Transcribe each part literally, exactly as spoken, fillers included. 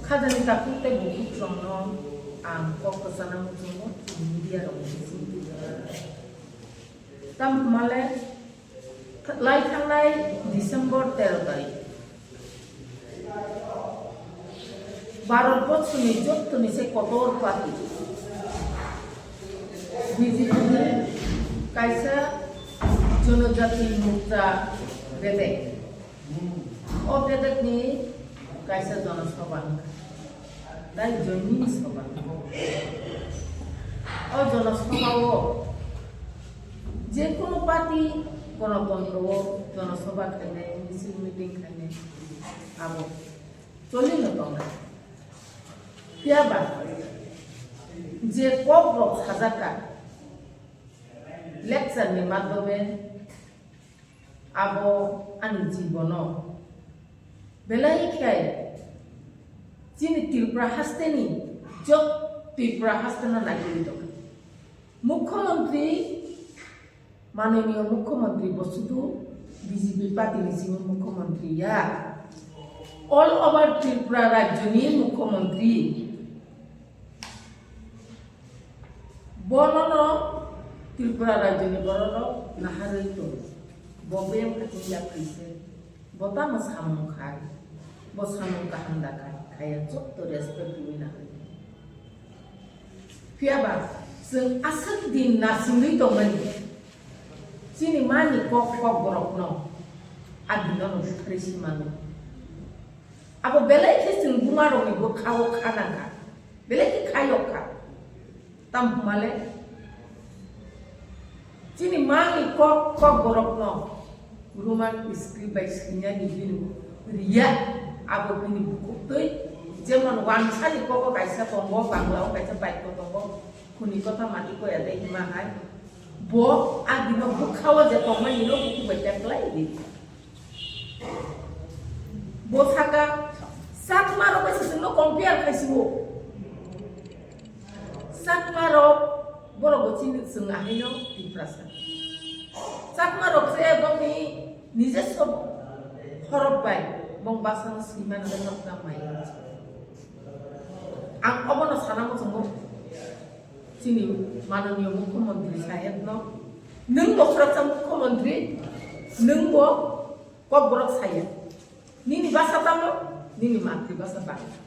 Khajani takhuk tei bukhuk rokno ang kok kwchana muchungo media rokni bisingtwi. Tamo hwnmale lai thangnai December tero tarikh Bharat borsoni jottoni se kotor party B J P ni kaisa Janajati Morcha bedek. O bedekni kaisa jonosabha wngkha. Tai joini sabha. O jonosabha o je kono party, gonotontro o jonosabha khainai, misil meeting khainai, abo cholino tongnai. Phiyaba je kok rok sajakha lecture ni madhyome, abo ani jibono belai khe chini Tripura hasteni jot Tripura hasteno naikolwi tongkha. Mukhyamantri, manoniyo mukhyamantri bo sudu B J P party ni simi mukhyamantri ya, all over Tripura rajyoni mukhyamantri. Bonono Tripura rajyoni bororok naharwi tongo. Bo beng khatung ya khaise. Bo tamo samung khai. Bo samung kaham da khai. Khaya jotto respect rwi naharwi. Phiyaba chwng aswk din nasingwi tongmani. Chini mani kok kok borokno a dino no butharwi simano. Abo belai khe chwng bumarokni bwkhao kha nangkha, belai khe khayok kha. Tamo hwnmale chini mani kok kok borokno Roman script bai swinani bini riya, abo bini bukuktwi jemon wansani kogo kaisa tongo, Banglao kaisa baikho tongo, khuni kotha mati koya de hima hai. Bo agino bwkhao je tongmani no bukhuk bai teklai di. Bo saka, Chakma rok bai se chwngno compare khai si bo. Chakma rok borok bo chini chwng ahaino Tiprasa. Chakma rok se bongni nijeso horop bai bong basano swimani bai nokna mai. Ang obono sana muchungo. Chini manoniyo mukhyamantri sahebno, nwng bo khoroksa mukhyamantri, nwng bo kokborok saya. Nini basa tamo, nini matri basa Bangla.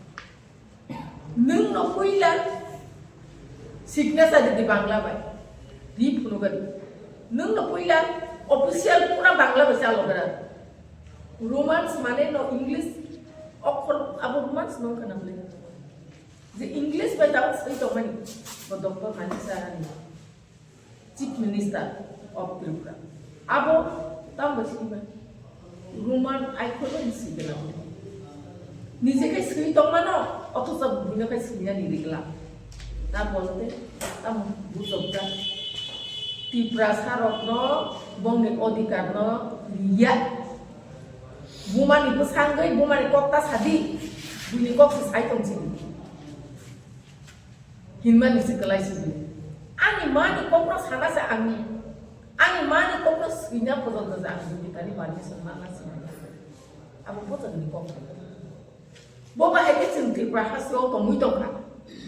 Nwng no puila signature ridi Bangla bai. Ri phunukadi. Nwng no puila official pura Bangla bai chalo gra. Romance mane no English okhor abo Romance no kana bole. Je English bai tabuk swi tongmani, bo Doctor Manik Saha ni Chief Minister of Tripura. Abo tamo bai swi ba? Roman ai khoroknwi swi gwnang. Nije khai swi tongmano, othocho buino khai swinani rigla. Ta bolte tamo bujokjak. Tiprasa rokno bongni odhikar no riya. Bumani bwsangwi bumani kok ta sadi. Buini kok se sai tong sini. Hinmani se kwlai sini. Ani mani kokno sana se ang. Ani mani kokno swina pojonto je ang Jupitani permission mana sini. Abo bojongni kok. Bo bahai khe chwng Tripura hasteo tongwi tongkha.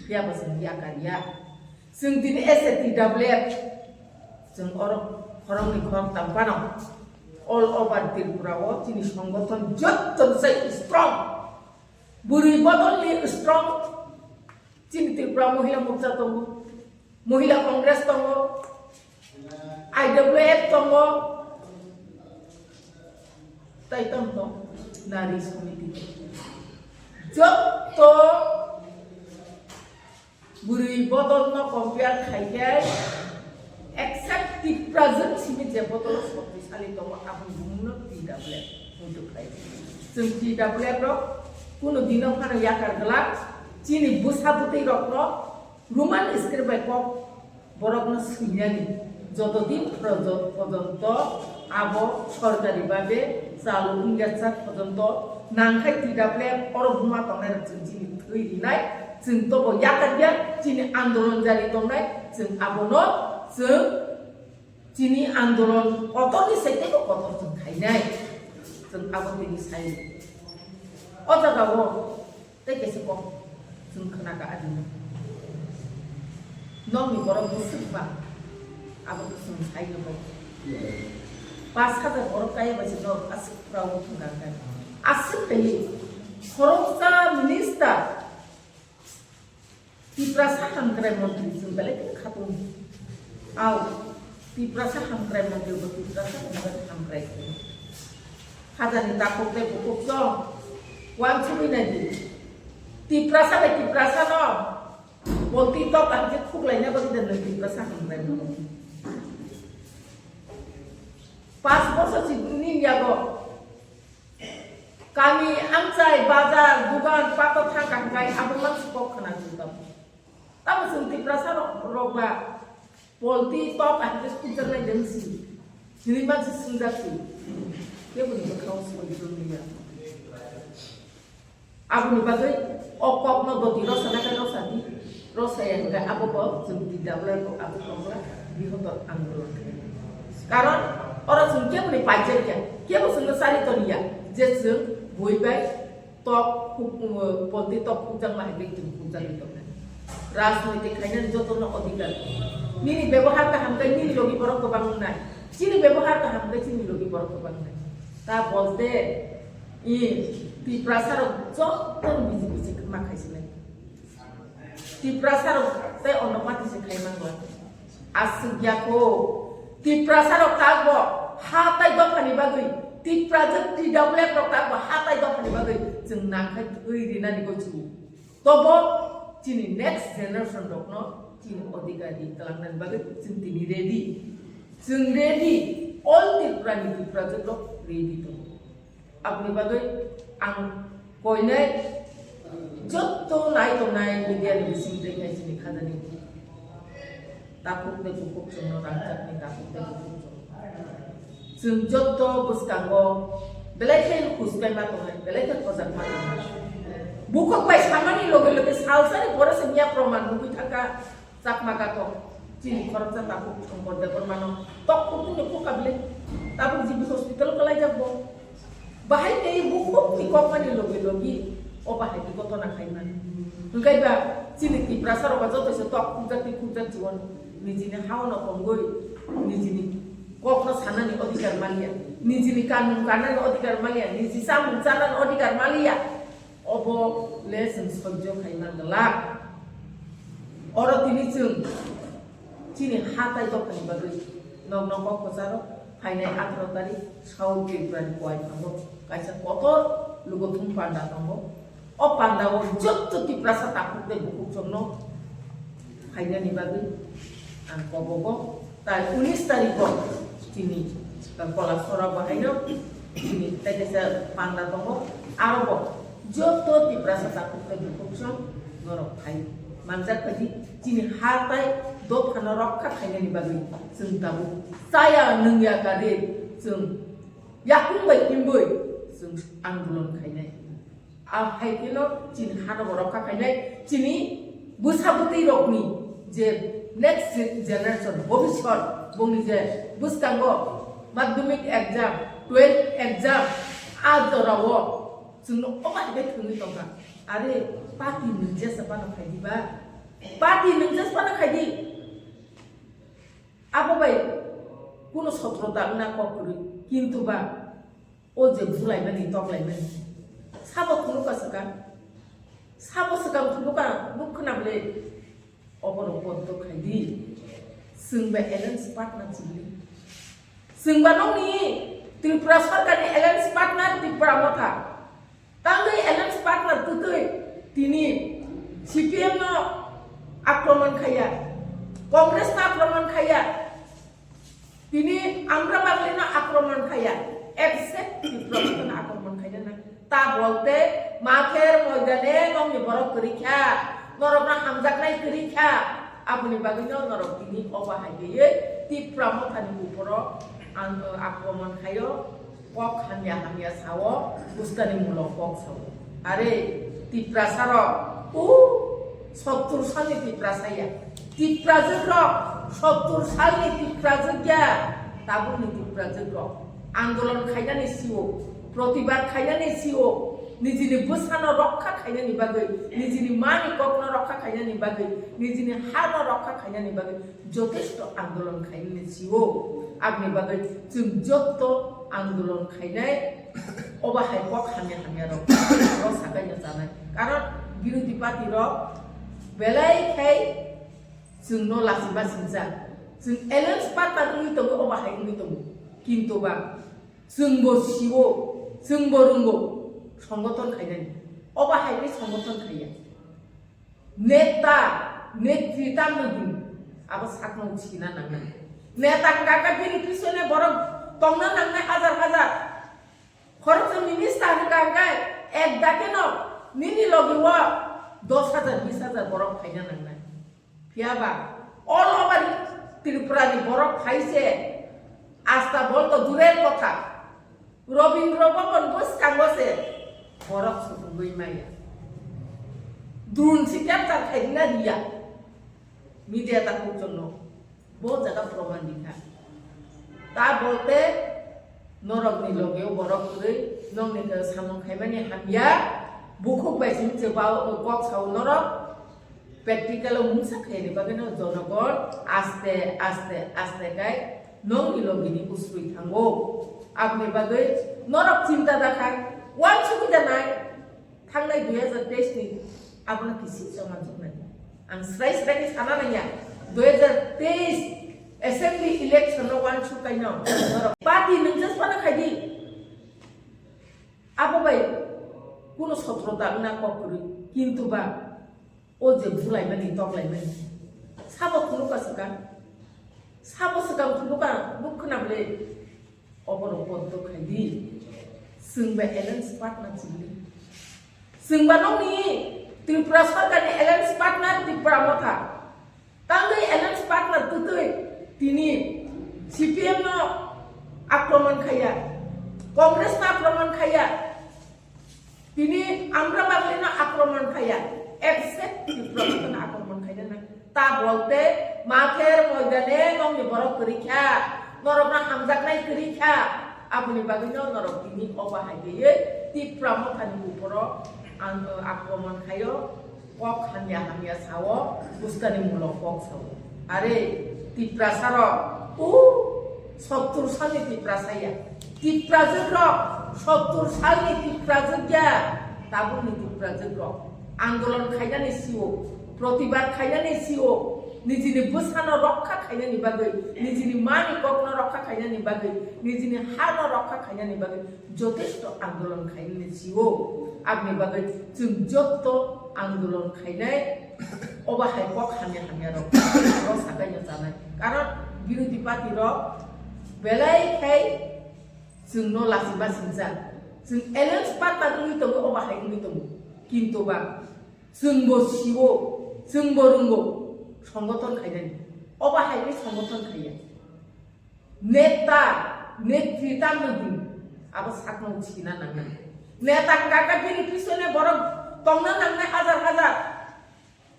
Phiya bo chwng yakar ya. Chwng tini S A T W F, chwng oro khoroknwi khoroktham phano all over Tripura o chini songgothon jotto sai strong. Bwrwi bodolni strong. Chini Tripura Mohila Morcha tongo, Mohila Congress tongo, I W F tongo, tai tamo tong Nari Samiti. Jotto bwrwi bodolno compare khai khe, except Tiprajwng simi je bodolo shoktisali tongo, aboni bumungno T W F muitu khlai. Chwng T W F rok kuno dino phano yakar glak, chini bwsa bwtwi rokno Roman script bai kok borokno swinani joto din projo-, pojonto abo sorkari babe chalu wngya sak pojonto nangkhai T W F oro buma tongnai rok chwng chini thwi rinai, chwng tobo yakar ya chini andolon jari tongnai, chwng abono chwng chini andolon kotorni sai teibo kotor chwng khainai, chwng abo tini sai o jaga o. Tei kaisa kok chwng khna ka adino. Nokni borok bwswk ba abo chwng sai no bai. Pas hajar borok kaya bai se norok aswk proud wngkha khe. Aswk khe khoroksa minister Tiprasa hamkrai montri chwng belai khe khatung. Au, Tiprasa hamkrai montri bo Tiprasa hamkrai hamkrai khe. Khajani takhuk tei bukhuk chwng uansugwi nai di. Tiprasa bai Tiprasa no polti tok ang khe khuklaina bagwi da nwng Tiprasa hamkrai mono. Pas bosor si nini yago kami amchai bazar dugan pato thangka hwnkhe abo mang si kok khna jwng tamo. Tamo chwng Tiprasa rok, rok ba polti tok ang khe khukjaknai deng si. Hinwi man si swngjak si. Kebo ni bwkhao soi jwng ya. Aboni bagwi o kokno doti rosana khe rosadi, rosaya hwnkhe abo bo chwng T W F abo kokla bihotor andolon khlai. Karon oro chwng keboni paijak ya, kebo chwngno chari toni ya je chwng bui bai tok huk-, polti tok hukjakma hai bai chwng hukjagwi tongnai. Rajnoitik khainani jotono odhikar. Nini bebohar kaham khe nini logi borok kwbang wngnai. Chini bebohar kaham khe chini logi borok kwbang wngnai. Ta bolte I Tiprasa rok joto B J P se ma khai sinai. Tiprasa rok tei ono party se khai mangla. Aswk ya ko. Tiprasa rok tak bo ha tai dopha ni bagwi. Tiprasa T W F rok tak bo ha tai dopha ni bagwi. Chwng nang khai thwi rinani go chu. Tobo chini next generation rok no chini odhikar di twlang nani bagwi chwng tini ready. Chwng ready. All Tripura ni Tiprasa rok ready tongo. Aboni bagwi ang koinai jotto nai tongnai media ni bising tei khai chini khajani takhuk tei bukhuk chwngno rangchakni takhuk tei bukhuk chwng. Chwng jotto bwskango belai khe hus pai ma tongnai, belai khe khojak ma tongnai. Bukhuk bai samani loge loge salsani pore se miya proman nugwi thangkha. Chakma kako, chini khoroksa takhuk Shankar Debbarmano tok kutung ni khuka bile, tabuk G B hospital kalaijak bo. Bahai tei bukhuk ni kokmani logi logi, o bahai ni gotona khaima. Hwnkhe ba chini Tiprasa rok ba joto se tok khukjak tei khukjak jiwon, nijini hao no tongwi, nijini kokno sanani odhikar maliya, nijini kanmung kanani odhikar maliya, niji chamung chanani odhikar maliya. Obo le chwng sojjo khai man glak. Oro tini chwng chini ha tai dophani bagwi nok nok kok kwcharo phainai atharo tarik South Tripura ni Koaiphango kaisa kotor lugo thum panda tongo. O panda o jotto Tiprasa takhuk tei bukhuk chwngno phainani bagwi ang kobogo. Tai unis tarikh o chini, uh, Kolasora bahaino chini tei kaisa panda tongo. Aro bo joto Tiprasa takhuk tei bukhuk chwng norok phai manjak phaidi chini ha tai dophano rokha khainani bagwi chwng tabuk chaya nungya kari chwng yakung bai himwi chwng andolon khainai. A hai kheno chini hano bo rokha khainai, chini bwsa bwtwi rokni je next generation, bobiswt, bongni je bwskango madhyamik exam, twelve exam, a jorao chwngno omo hai khe thwngwi tongkha. Are party nwngjasa phano khaidi ba? Party nwngjasa phano khaidi. Abo bai kuno sotro da wngna kok kwrwi, kintu ba O je bulaimani, toklaimani. Sabo thwngkha swkang. Sabo swkang thwngkha, nuk khna bwle. Oborok bondo khaidi. Chwngba alliance partner chwngli. Chwngba nokni Tripura Sarkarni alliance partner Tipra Motha. Tangwi alliance partner twtwi tini C P M no akromon khaiya. Congress no akromon khaiya. Tini Amra Bagli no akromon khaiya, except Tipra Motha no akromon khaina na. Ta bolte mather moidane nokni borok kwrwi kha, norok no hamjaknai kwrwi kha. Aboni bagwi no norok tini obo hai khe Tipra Motha ni uporo ang, akromon khaio. Kok hamya hamya sao, bwskani mulok kok sao. Are, Tiprasa rok, u, sottur salni Tiprasa ya. Tiprajwk rok, sottur salni Tiprajwk ya. Tabukni Tiprajwk rok. Andolon khainani sio, protibad khainani sio, Nijini bwsano rokha khainani bagwi, nijini mani kokno rokha khainani bagwi, nijini hano rokha khainani bagwi jotesto andolon khainani sio. Aboni bagwi chwng jotto andolon khainai, obo hai kok hamya hamya rok ro sakai no chanai. Karon birodhi party rok belai khai chwngno lachima singjak. Chwng alliance partner wngwi tongo, obo hai wngwi tongo. Kintu ba chwngbo sio, chwngbo rwngo, songothon khainani. Obo hai khe songothon khaiya. Neta, netri tamno hin, abo sakno sina nangnai. Neta hwnkha khe bini pisone borok tongna nangnai hajar hajar. Khoroksa minister hwnkha khe ek dakeno nini logi o dos hajar, bis hajar borok phaina nangnai. Phiya ba all over Tripura ni borok phai se, Asta Bol to durer kotha, Rabindra Bhavan bwskango se borok supungwi maya. Drone si capture khaina riya. Media ta kukchongno bo jaga proman dikha. Ta bolte norokni logeo borok kwrwi, nokni samung khaimani hamya, bukhuk bai simi se ba kok sao norok. Practical o mungsa khaini bagwino jonogon aste aste aste kai nokni logini usrwi thango. Aboni bagwi norok chinta da kha, uansugwi da nai, thangnai dui hajar teis ni abono kisi chongma joknai. Ang srai srai khe sana nangya, dui hajar teis assembly election no uansuk kaino norok party nungjas phano khaidi. Abo bai kuno sotrota wngna kok kwrwi, kintu ba o je bulaimani, toklaimani, sabo phunukha swkang, sabo swkang phunukha, nuk khna bwle, oborok boddo khaidi, chwng ba alliance partner chini, chwng ba nokni Tripura sarkarni alliance partner Tipra Motha. Tangwi alliance partner twtwi tini C P M no akromon khaiya, Congress no akromon khaiya, tini Amra Bagli no akromon khaiya, except Tipra Motha no akromon khaina nang. Ta bolte mather moidane nokni borok kwrwi kha, norokno hamjaknai kwrwi kha, aboni bagwino norok tini obo hai khe Tipra Mothani uporo ang, akromon khaio. Kok hamya hamya sao, buskani mulok kok sao. Are, Tiprasa rok, u, sottur salni Tiprasa ya. Tiprajwk rok, sottur salni Tiprajwk ya. Tabukni Tiprajwk rok andolon khainani sio, protibad khainani sio, nijini bwsano rokha khainani bagwi, nijini mani kokno rokha khainani bagwi, nijini hano rokha khainani bagwi jotesto andolon khainani sio. Aboni bagwi chwng jotto andolon khainai, obo hai kok hamya hamya rok, rok sakai no chanai. Karon birodhi party rok belai khai chwngno lachima singjak. Chwng alliance partner wngwi tongo, obo hai wngwi tongo. Kintu ba chwngbo sio, chwngbo rwngo, songothon khainani. Obo hai khe songothon khaiya. Neta, netri tamno hin, abo sakno sina nangnai. Neta hwnkha khe bini pisone borok tongna nangnai hajar hajar.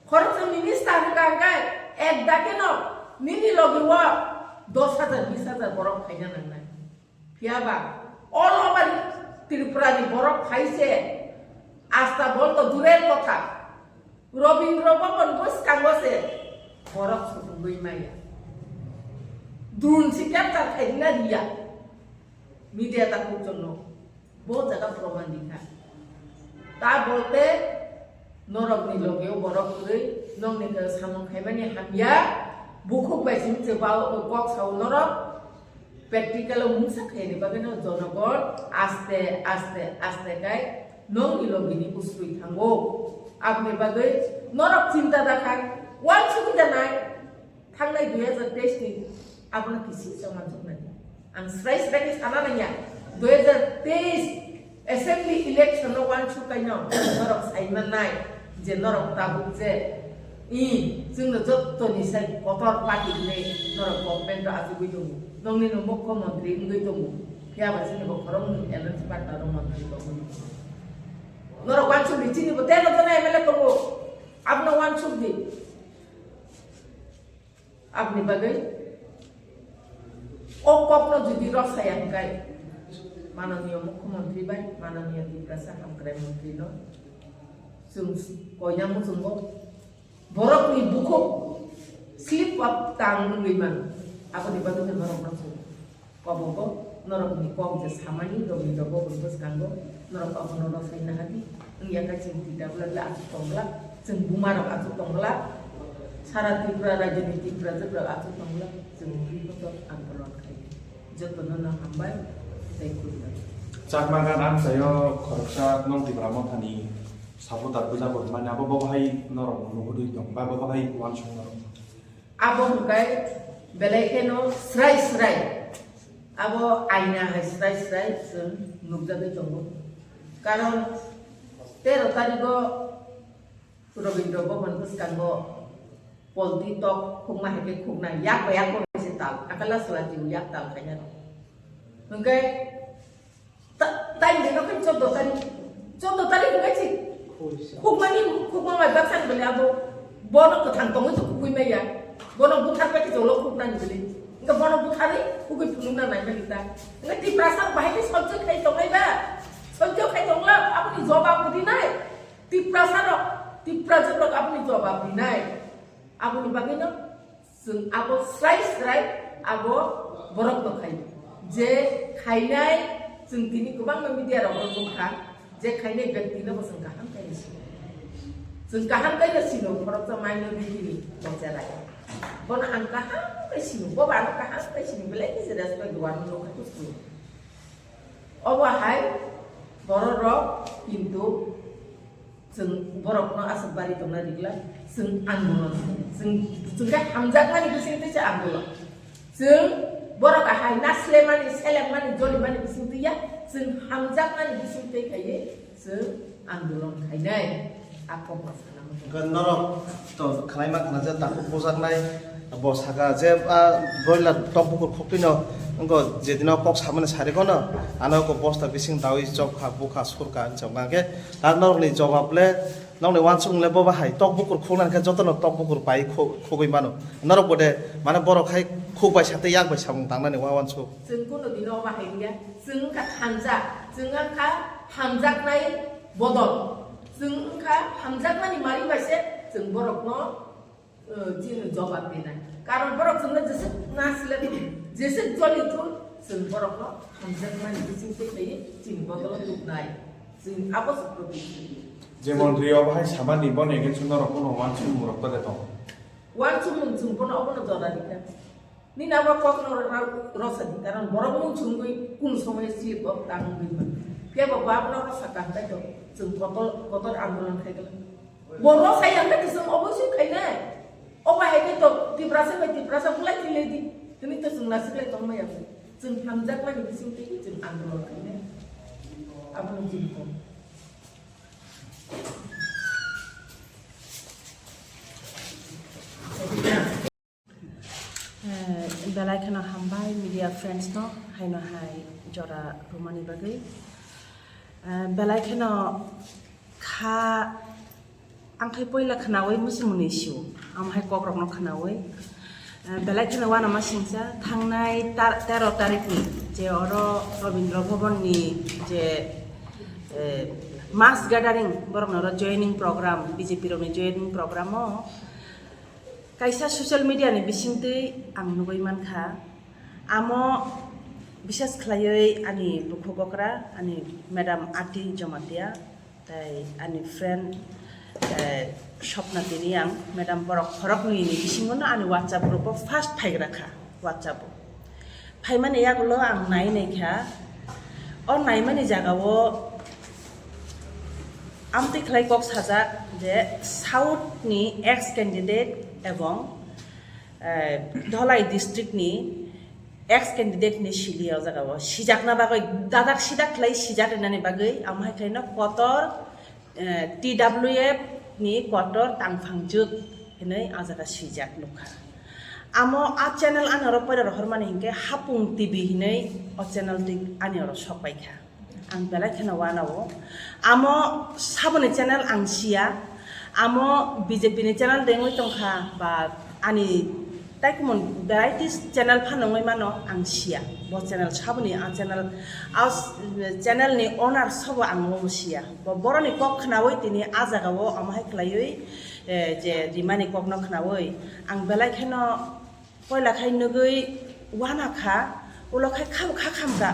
Khoroksa minister hwnkha khe ek dakeno nini logi o dos hajar, bis hajar borok phaina nangnai. Phiya ba all over Tripura ni borok phai se, Asta Bol to durer kotha, Rabindra Bhavan bwskango se borok supungwi maya. Drone si capture khaina riya. Media ta kukchongno bo jaga proman dikha. Ta bolte norokni logeo borok kwrwi, nokni samung khaimani hamya, bukhuk bai simi se ba kok sao norok. Practical o mungsa khaini bagwino jonogon aste aste aste kai nokni logini usrwi thango. Aboni bagwi norok chinta da kha, uansugwi da nai, thangnai dui hajar teis ni abono kisi chongma joknai. Ang srai srai khe sana nangya, dui hajar teis assembly election no uansuk kaino norok sai mannai je norok tabuk je I, chwngno jottoni sai kotor party hinwi norok government o achugwi tongo. Nokni no mukhyamantri wngwi tongo. Phiya ba chini bo khoroknwi alliance partner rok mantri tongwi. Norok uansuk di, chini bo teno teno M L A tongo. Abono uansuk di. Aboni bagwi o kokno jodi rw saya hwnkhe Mananiya Mukhyamantri bai, Mananiya Tiprasa Hamkrai Mantri no chwng koina muchungo borokni bukhuk slip of tongue wngwi mano. Aboni bagwi no norokno chwng kobogo, norokni kok je samani Robindra Bhaban bwskango, norok abono rwchapna hadi wngya khe chwng T W le achuk tongla, chwng bumarok achuk tongla, sara Tripura rajyoni Tiprajwk rok achuk tongla, chwng ri kotor andolon khai. Jotono no hambai tei khulumbai. Chakma gan amchaio khoroksa nwng Tipra Mothani supporter bujabo hwnmani abo bo bahai norok nuhudwi tong ba bo bahai uansuk norok. Abo hwnkhe belai kheno srai srai, abo aina hai srai srai chwng nukjagwi tongo. Karon tero tarigo Robindra Bhaban bwskango polti tok khukma hai khe khuknai, yak bai yak bo hai se tal, akala sala twi yak tal khaina rw. Hwnkhe ta-, tai de no khe chordo tarik, chordo tarik hwnkhe se khukmani, khukma bai baksa ni bele abo bono kwthang tongwi se khukwi maya, bono buthar pai khe jolo khuknani bele, hwnkhe bono butharwi khukwi phunukna nai mani ta, hwnkhe Tiprasa bahai khe sojjo khai tongnai ba, sojjo khai tongla aboni jobab rinai. Tiprasa rok, Tiprajwk rok aboni jobab rinai. Aboni bagwi no chwng abo srai srai abo borok no khai. Je khainai chwng tini kwbangma media rok no nukha, je khainai byakti no bo chwng kaham khe sino. Chwng kaham khe sino, khoroksa minority ni bocherai. Bono ang kaham khe sino, bo bo ano kaham khe sino, belai khe se respect rwano nukha kuchukno. Obo hai borok rok kintu chwng borok no aswk bari tongna rikla, chwng andolon, chwng, chwng khe hamjakmani bising twi se andolon. Chwng borok ahai naslemani, selemani, jolimani bising twi ya, chwng hamjakmani bising twi khaiwi chwng andolon khainai. A kok no sana muchung. Hwnkhe norok to khwnaima khna je takhuk bujaknai bo saka je, ah, broiler tok bukur khukti no wngkha jedino kok samani sari kono ano ko bosta bising dawi chokha bukha surka hinwi chokha hwnkhe. Ar norokni jobab le, nokni uansukmung le bo bahai, tok bukur khuknani khe jotono tok bukur pai khu-, khugwi mano. Norok bo de, mane borok hai khuk bai sa tei yak bai samung tangnani wa uansuk. Chwng kuno dino bahai ya, chwng wngkha thansa, chwng wngkha hamjaknai bodol, chwng wngkha hamjakmani mari bai se chwng borokno, eh, chini jobab rinai. Karon borok chwngno jeswk nasle thung, jeswk joli thung, chwng borokno hamjakmani bising twi khaiwi chini bodolo tubnai. Chwng abo se protein. Jemon Rio bahai samani boni against norok kuno uansukmung rok tole tongo. Uansukmung chwng bono obono jora rikha. Nini abo kokno rw-, rwsa di, karon borok mung chwngwi kunu somoy slip of tongue wngwi mano. Phiya bo bab no rwsa kaham khe to chwng kotor, kotor andolon khai glak. Bo rwsa yang khe to chwng obosoi khainai. Obo hai khe to Tiprasa bai Tiprasa bulai thwilai di. Hwnwi to chwng nasikhlai tongma ya. Chwng hamjakmani bising twi chwng andolon khainai. Abono chini kok. Eh, belai kheno hambai media friends no, haino hai jora rwmani bagwi. Eh, belai kheno kha, ang khai poila khnaui musi mwnwi sio, amo hai kokrokno khnaui. Eh, belai kheno uanama singsa thangnai tar-, tero tarikni je oro Rabindra Bhaban ni je, eh, mass gathering, borokno oro joining program, B J P rokni joining program o, kaisa social media ni bisingtwi ang nugui mankha, amo bisas khlaiwi ani bukhuk okra, ani madam Ati Jamatia, tei ani friend, eh, Swapna Tiniang, madam borok khoroknwi ni bisingo no ani WhatsApp group o first phaigra kha, WhatsApp o. Phaimani yagulo ang nai nai kha, o naimani jagao amtwi khlai kok sajak je South ni ex candidate ebong, eh, Dholai district ni ex candidate ni sili o jagao sijakna bagwi dajak sijak khlai sijak rinani bagwi amo hai khlai no kotor eh, T W F ni kotor tangphangjwk hinwi ah jaga swijak nukha. Amo ah channel ani oro poila rohormani hinkhe Hapung T V hinwi o channel twi ani oro sokpaikha. Ang belai kheno uanao. Amo saboni channel ang siya. Amo B J P ni channel de wngwi tongkha ba ani Taikumon varieties channel phano wngwi mano ang siya. Bo channel saboni a channel, a s-, channel ni owner sobo ang omo siya. Bo boroni kok khnawi tini a jaga o omo hai khlaiwi, eh, je rimani kokno khnawi ang belai kheno poila khai nugwi wana kha, ulo khai khabo kha khamkha.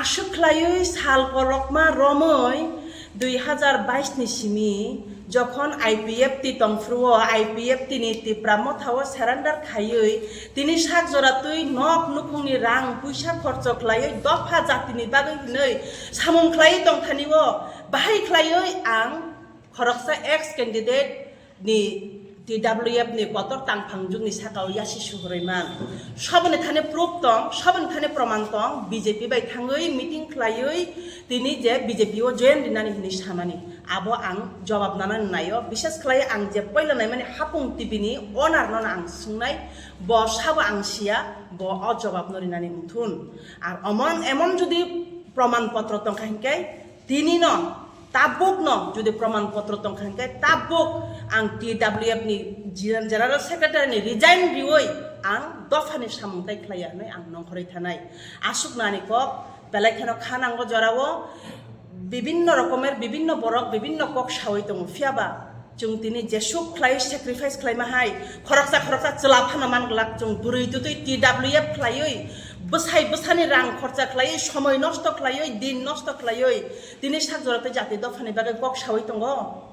Aswk khlaiwi sal kolokma romwi dui hazar bais ni simi jokhon I P F T tongphuru o, I P F T ni Tipra Motha o surrender khaiwi tini sak jora twi nok nukhungni rang puisa khorcho khlaiwi dopha jatini bagwi hinwi samung khlaiwi tongthani o bahai khlaiwi ang khoroksa ex candidate ni T W F ni kotor tangphang jugni saka o yasi suhurwi man. Soboni thani proof tong, soboni thani proman tong, B J P bai thangwi meeting khlaiwi tini je B J P o join rinani hinwi samani. Abo ang jawab nanani naio, bishes khlai ang je poila naimani Hapung T V ni owner no ang sungnai, bo sabo ang siya, bo o jawab no rinani wngthun. Ar omon emon jodi proman potro tongkha hinkhe tini no tabuk no jodi proman potro tongkha hinkhe tabuk ang T W F ni General Secretary ni resign riwi ang dopha ni samung tai khlaiya hinwi ang nongkhorwi thanai. Aswk nani kok belai kheno kha nango jorao bibinno rokomer bibinno borok bibinno kok sawi tongo, phiyaba chwng tini jesuk khlai sacrifice khlaima hai khoroksa khoroksa chwla phano man glak chwng bwrwi twtwi T W F khlaiwi bwsai bwsani rang khorcha khlaiwi somoi nosto khlaiwi din nosto khlaiwi tini sak jora tei jati dophani bagwi kok sawi tongo.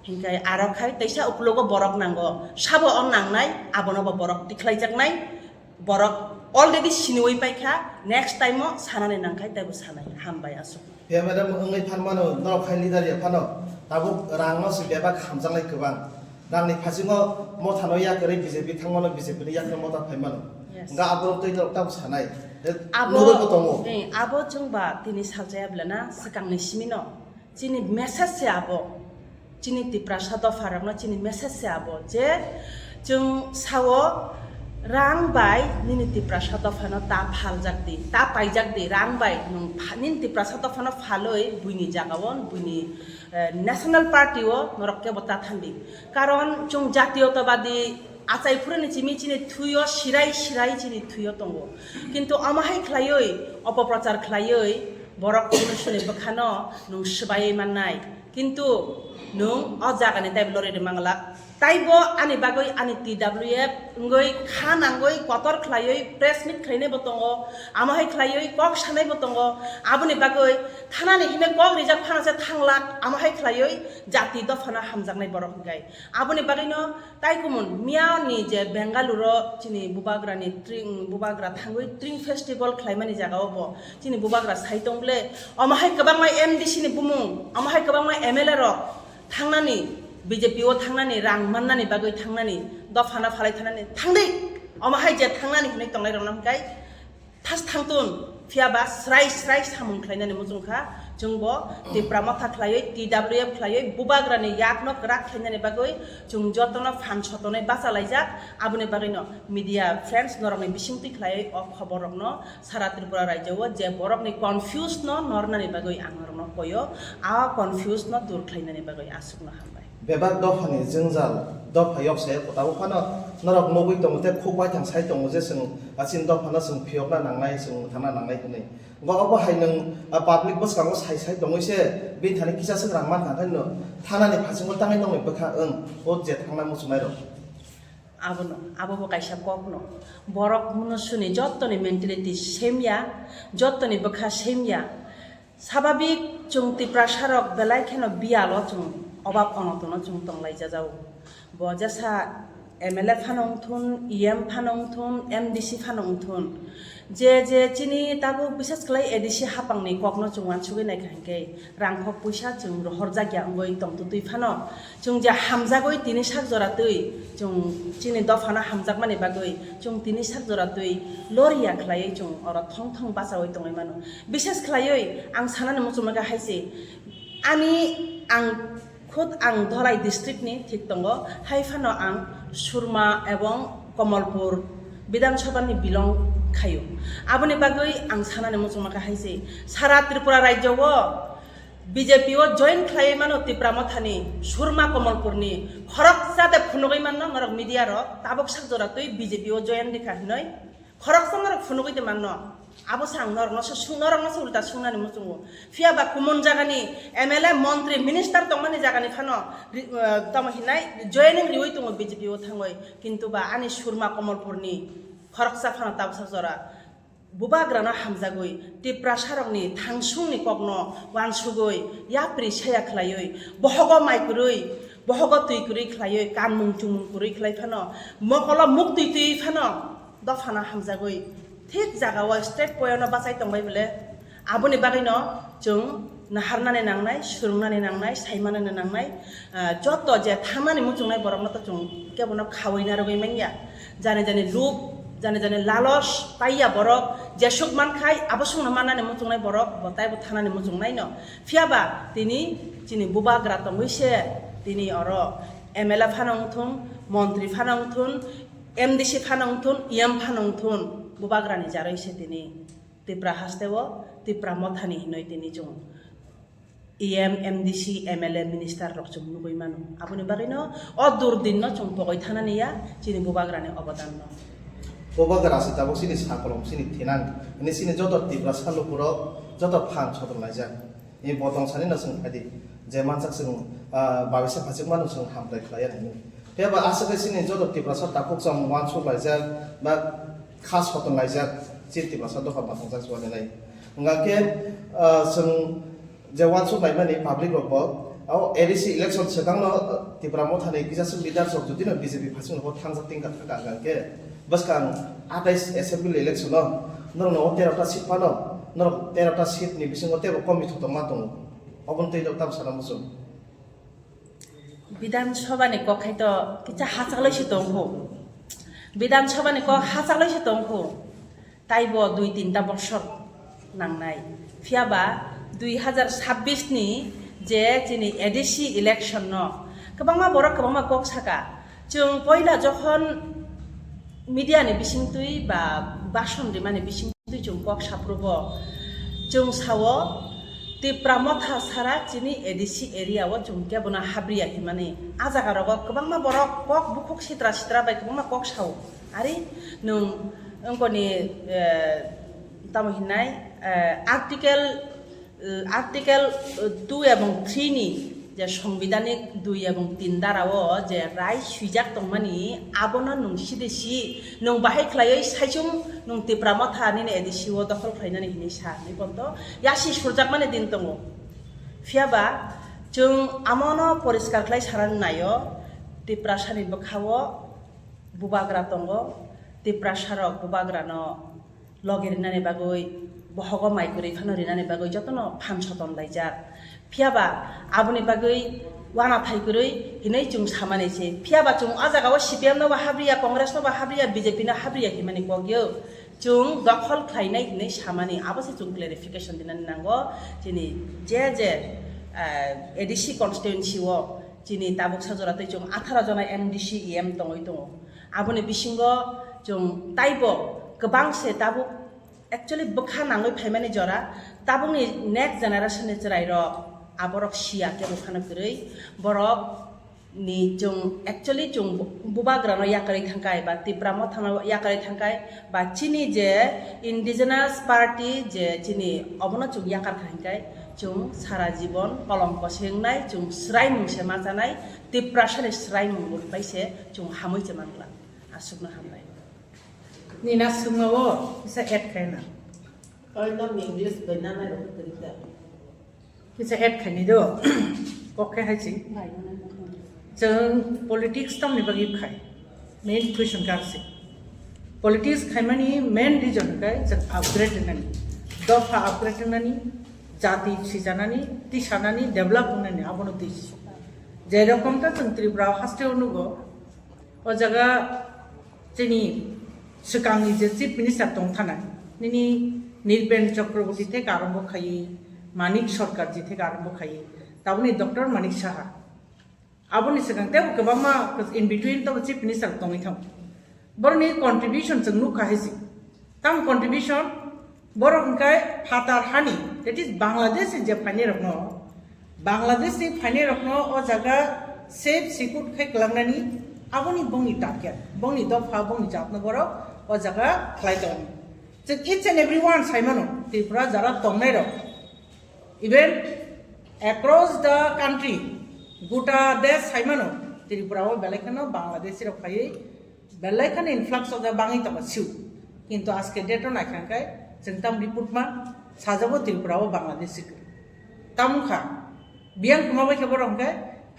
Hinkhe aro khai teisa ukulogo borok nango, sabo o nangnai abono bo borok tikhlaijaknai. Borok already siniwi paikha, next time o sanani nangkhai teibo sanai. Hambai aswk. He madam wngwi phan mano, norok khai leader ya phano, tabuk rang no se bebak hamjaknai kwbang. Rang ni phasingo Motha no yakarwi B J P thangmano, B J P ni yakarwi Motha phaimano. Yes. Hwnkhe aborok tei norok tamo sanai. Abo, nugwi bo tongo. Eh, abo chwngba tini saljaya bwlana swkangni simino. Chini message se abo, chini Tiprasa dopharokno chini message se abo je chwng sao rang bai nini Tiprasa dophano ta phaljak di, ta paijak di, rang bai nwng pha-, nini Tiprasa dophano phalwi buini jagao, buini, eh, national party o norok kebo ta thandi. Karon chwng jatiyotabadi achai phuruni chimi chini thuyo sirai sirai chini thuyo tongo. Kintu omo hai khlaiwi opoprochar khlaiwi borok chini sini bwkhano nwng swbaiwi mannai. Kintu nwng o jagani taibo lorwi rwma glak. Taibo ani bagwi ani T W F wngwi kha nangwi kotor khlaiwi press meet khlainaibo tongo, omo hai khlaiwi kok sanaibo tongo. Aboni bagwi thanani hinwi kok rijak phano se thanglak, omo hai khlaiwi jati dophano hamjaknai borok hwnkhe. Aboni bagwino Taikumon miyani je Bengaluru chini bubagrani tring, bubagra thangwi tring festival khlaimani jagao bo chini bubagra sai tong ble, omo hai kwbangma M D C ni bumung, omo hai kwbangma M L A rok thangnani, B J P o thangnani, rang mannani bagwi thangnani, dophano phalai thangnani, thangdi, omo hai je thangnani hinwi tongnai rokno hwnkhe Thas thangtun, phiyaba srai srai samung khlainani muchungkha, chwngbo Tipra Motha khlaiwi, T W F khlaiwi, bubagrani yakno kwrak khlainani bagwi chwng jotono phan sotonwi bachalaijak, aboni bagwino media friends norokni bisingtwi khlaiwi o khoborrokno sara Tripura rajyo o je borokni confuse no nornani bagwi ang norokno koyo, a confuse no dur khlainani bagwi aswkno hambai. Bebak dophani jwngjal, dopha yok saya kotabo phano norok nugwi tongo tei khuk baithang sai tongo je chwng, ah, chini dophano chwng phiyokna nangnai, chwng mwthangna nangnai hwnwi. Go obo hai nwng, ah, public bwskango sai sai tongwi se bini thani kisa swk rang mankha khe no thanani phasingo tangwi nongni bwkha wng o je thangna muchungnairok. Abono, abo bo kaisa kokno. Borok munusuni jottoni mentality same ya, jottoni bwkha same ya. Sababik chwng Tiprasarok belai kheno biyalo chwng obab onotono chwng tonglaijajao. Bo jesa M L A phano wngthun, E M phano wngthun, M D C phano wngthun. Je je chini tabuk bishes khlai A D C hapangni kokno chwng uansugwi naikha hinkhe rangkhok puisa chwng rohorjakya wngwi tongtwtwi phano. Chwng je hamjagwi tini sak jora twi, chwng chini dophano hamjakmani bagwi, chwng tini sak jora twi loriya khlaiwi chwng oro thong thong bachaui tongwi mano. Bishes khlaiwi ang sanani muchungma khe hai se, ani ang khud ang Dholai district ni thik tongo, hai phano ang Surma ebong Komolpur Bidhan Sabha ni belong khaio. Aboni bagwi ang sanani muchungma khe hai se, sara Tripura rajyo o B J P o join khlaiwi mano Tipra Mothani Surma Komolpurni khoroksa de phunugwi manno norok media rok tabuk sak jora twi B J P o join rikha hinoi khoroksa norok phunugwi de manno. Abo sang norokno se sung norokno se ulta sungnani muchungo. Phiya ba kumun jagani M L A, montri, minister tongmani jagani phano ri-, eh, tamo hinai joining riwi tongo B J P o thangwi. Kintu ba ani Surma Komolpurni khoroksa phano tabuk sak jora Bubagrano hamjagwi, Tiprasarokni thangsungni kokno uansugwi, yapri saya khlaiwi, bohogo mai kwrwi, bohogo twi kwrwi khlaiwi, kanmung chumung kwrwi khlai phano, mokolo muktwi twi phano dophano hamjagwi, thik jagao state poyono bachai tongbai bole. Aboni bagwino chwng naharnani nangnai, swrwngnani nangnai, saimanani nangnai, ah, joto je thangnani muchungnai borokno to chwng kebono khawi narwgwi manya. Jani jani lub, jani jani lalos paiya borok, jesuk mankhai abo sungno mannani muchungnai borok, bo taibo thanani muchungnaino. Phiyaba tini chini bubagra tongwi se tini oro M L A phano wngthun, montri phano wngthun, M D C phano wngthun, E M phano wngthun, bubagrani jarwi se tini Tipra hasteo Tipra Mothani hinwi tini chwng E M, M D C, M L A, minister rok chwng nugwi mano. Aboni bagwino o durdinno chwng pogwi thanani ya chini bubagrani obodanno. Bubagra se tabuk chini sakolom, chini thinang, hwnwi chini joto Tiprasa lukurok joto phan sodorlaijak. Ni botong sani no chwng khaidi, je mansak chwng, ah, babisa phachikmano chwng hambai khlaiya hinwi. Phiya ba aswk khe chini joto Tiprasa takhuk chwng uansuk laijak ba kha soton laijak, chini Tiprasa dopha bathang jak suani lai. Hwnkha khe, ah, chwng je uansuk laimani public rok bo, o A D C election swkang no, ah, Tipra Mothani kisa swk leaders rok jodi no B J P phasing rok thangjak tingkha thangkha hwnkha khe bwskang atais assembly election no norok no o tero ta seat phano, norok tero ta seat ni bisingo teibo komi thotokma tongo. Obono tei tam sana muchung. Bidhan Sabha ni kok khai to kisa hachaklai se tong kho. Bidhan Sabha ni kok hachaklai se tong kho. Taibo dui tinta bosor nangnai. Phiya ba dui hazar sabbish ni je chini A D C election no kwbangma borok kwbangma kok saka. Chwng poila jokhon media ni bisingtwi ba bhason rimani bisingtwi chwng kok saprugo, chwng sao Tipra Motha sara chini A D C area o chwng kebono habriya himani. A jaga rogo kwbangma borok kok bukhuk sitra sitra bai kwbangma kok sao. Ari nwng wngkoni, eh, tamo hinai, eh, article, eh, article, eh, two ebong three ni je songbidanik dui ebong tin dara o je rai swijak tongmani abono nwng side si nwng bahai khlaiwi saichung nwng Tipra Motha nini A D C o dokhol khlainani hinwi sa hinwi bonto yasi surjakmani din tongo. Phiya ba chwng amono poriskar khlai sanani naio Tiprasani bwkhao bubagra tongo, Tiprasarok bubagrano loge rinani bagwi, bohogo mai kwrwi phano rinani bagwi jotono phan soton laijak. Phiya ba aboni bagwi uanathai kwrwi hinwi chwng samani se. Phiya ba chwng o jaga o C P M no ba habriya, Congress no ba habriya, B J P no habriya himani kok yo. Chwng dokhol khlainai hinwi samani, abo se chwng clarification dinani nango. Chini je je, eh, A D C constituency o chini tabuk sajora tei chwng atharo jona M D C E M tongwi tongo. Aboni bisingo chwng taibo kwbang se tabuk actually bwkha nangwi phaimani jora, tabukni next generation ni chwrairok aborok siya kebo phano kwrwi, borok ni chwng actually chwng bu-, bubagrano yakarwi thangkai ba Tipra Mothano yakarwi thangkai ba chini je indigenous party je chini obono chwng yakar kha hinkai chwng sara jibon kolomko se wngnai, chwng swraimung se machanai, Tiprasani swraimung bo bai se chwng hamwi se mangla. Aswkno hambai. Nina swngmao kisa add khaina. Oi, tam English bai nanai rok kwrwi da. Kisa add khaini do. Kok khe hai si. Chwng politics tamni bagwi khai. Main question kha si. Politics khaimani main reason khe chwng upgrade wngnani. Dopha upgrade wngnani, jati sijanani, tisanani, develop wngnani abono twi si. Je rokom ta chwng Tripura haste o nugo, o jaga chini swkangni je Chief Minister tong thana, nini Nirpen Chakraborty theke arombo khaiwi, Manik Sarkar ji theke arombo khaiwi, taboni Doctor Manik Saha. Aboni swkang tebo kwbangma in between tabo Chief Minister tongwi thango. Borokni contribution chwng nukha hai se. Tam contribution, borok hwnkhe phatar hani, that is Bangladesh ni je phainai rokno, Bangladesh ni phainai rokno o jaga safe secure khai kwlangnani aboni bongni target, bongni dopha, bongni jatno borok o jaga khlai tongo. Chwng each and every one sai mano, Tripura jara tongnai rok, even across the country, gota desh sai mano, Tripura o belai kheno Bangladeshi rok phaiwi belai kheno influx o bangwi tongo siu. Kintu aske date o naikha khe chwng tam report ma sajabo Tripura o Bangladeshi kwrwi. Tamo kha, biyang kwma bai khe borok hwnkhe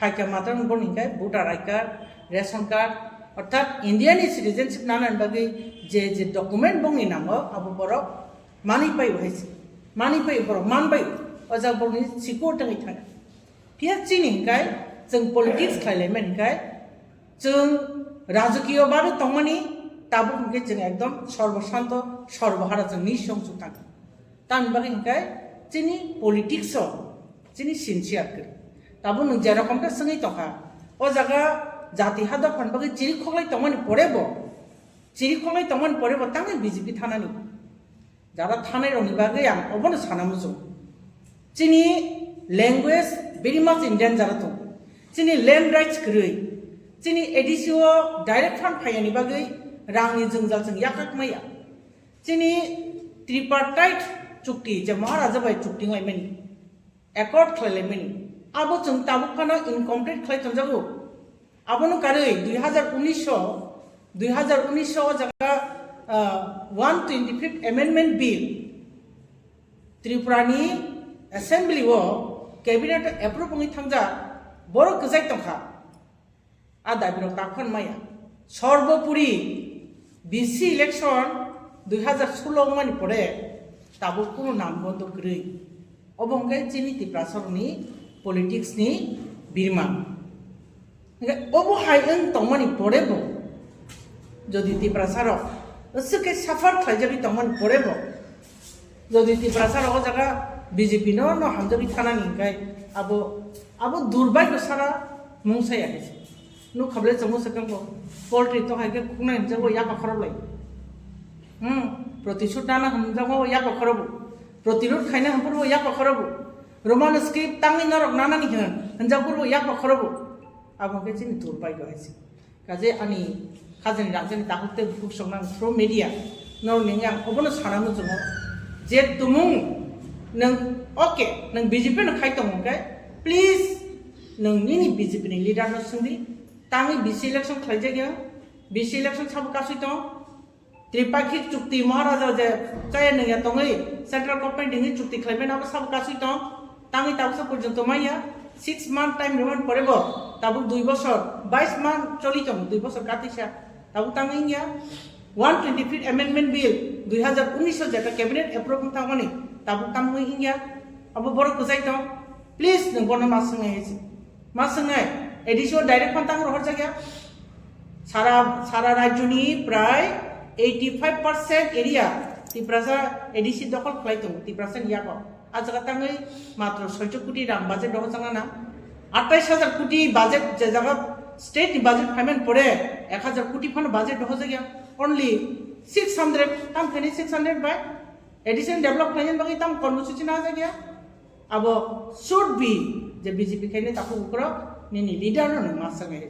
phaikha matwrwng boni hwnkhe voter I card, ration card, orthat India ni citizenship nana bagwi je je document bongni nango abo borok manwi pai hai se, manwi pai borok man bai o jaga borokni siko tangwi thang. Phiya chini hwnkhe chwng politics khlai lai mani hwnkhe chwng rajakiyo babe tongmani tabuk hwnkhe chwng ekdom sorbo santo sorbo hara chwng ni song chuk thang. Tamni bagwi hwnkhe chini politics o chini sincere kwrwi. Tabuk nwng je rokom khe swngwi tongkha, o jaga jati ha dophani bagwi chiri khoklai tongmani pore bo, chiri khoklai tongmani pore bo tangwi B J P thanani jara thanai rokni bagwi ang obono sana muchung. Chini language very much in danger o tongo. Chini land rights kwrwi. Chini A D C o direct fund phaiyani bagwi rangni jwngjal chwng yakak maya. Chini tripartite chukti je Maharaja bai chukti wnglaimani, accord khlailaimani, abo chwng tabuk phano incomplete khlai tonjago. Abono karwi dui hazar unis o, dui hazar unis o jaga, ah, one twenty fifth Amendment Bill Tripura ni Assembly o Cabinet approve wngwi thangjak, borok kwchai tongkha. A dabi rok ta phano maya. Sorbopuri B C election dui hazar solo wngmani pore tabuk kunu nam bondo kwrwi. Obo hwnkhe chini Tiprasa rokni politics ni birma. Hwnkhe obo hai wng tongmani pore bo jodi Tiprasa rok swkhe suffer khlaijagwi tongmani pore bo Jodi Tiprasa rok o jaga B J P no, no hamjagwi thanani hwnkhe abo, abo durbai ko sara mungsa ya hai se. Nuk khablai chamo se kangko poultry to hai khe khuknai hwnjago yapa khorob lai. Hmm, protishud nana hwnjago yapa khorobo. Protirod khaina hwnpurbo yapa khorobo. Roman script tangwi norok nanani hwn hwnjak purbo yapa khorobo. Abo hwnkhe chini durbai ko hai se. Kaje ani khajani rangchakni takhuk tei bukhuk soknang through media norokni wngya ang obono sana muchungo je tumung nwng okay nwng B J P no khai tongo hwnkhe please nwng nini B J P ni leader no swngdi tangwi B C election khlaijak ya B C election sabo kasui tong Tripakhik chukti Maharaja je chaya nungya tongwi central government hwnwi chukti khlaimani abo sabo kasui tong. Tangwi tabuksa porjonto manya six month time rwmani pore bo tabuk dui bosor bais month choli tongo, dui bosor katisa tabuk tangwi wngya. One twenty fifth Amendment Bill dui hazar unis o jeta cabinet approve wng thangmani tabuk tangwi wngya. Abo borok kwchai tong. Please nwng bono ma swngnai hai se. Ma swngnai, A D C o direct phone tang rohor jakya. Sara, sara rajyoni prai eighty five percent area Tiprasa A D C dokhol khlai tongo, Tiprasa ni yago. A jaga tangwi matro soicho koti rang budget dohor jakna na. Atais hajar koti budget je jaga state ni budget payment pore ek hajar koti phano budget dohor jakya. Only six hundred, tam thani six hundred by A D C ni develop khlaina bagwi tam kormosuchi na jakya. Abo should be je B J P khainai takhuk bukhurok nini leader no nwng ma swngnai.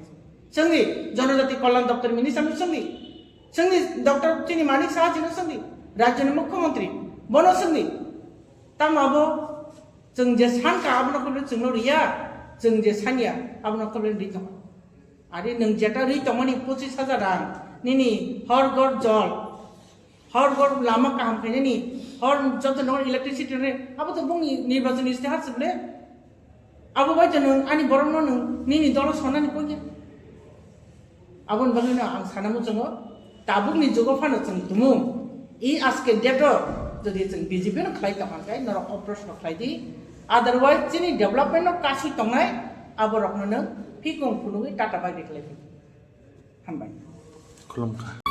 Chwngni Jonojati Kalyan Doptor minister no chwngni. Chwngni Doctor chini Manik Saha chino chwngni. Rajyoni Mukhyamantri bono chwngni. Tamo abo chwng je sankha abono khobole chwngno riya, chwng je sanya abono khobole ri tongo. Ari nwng jeta rwi tongmani pochis hajar rang, nini hor ghor jol, hor ghor lama kaham khainani, hor joto nokni electricity rwnai, abo to bongni nirbachon istihar se bwle. Abo bai to nwng ani borokno nwng nini dolo sonani koi ya. Aboni bagwino ang sana muchungo, tabukni jugo phano chwng tumung. I aske date o jodi chwng B J P no khlai tongkha khe norok o proshno khlai di. Otherwise chini development no kasui tongnai aborokno nwng phikung phunugwi tata bai di khlai di. Hambai. Khulumkha.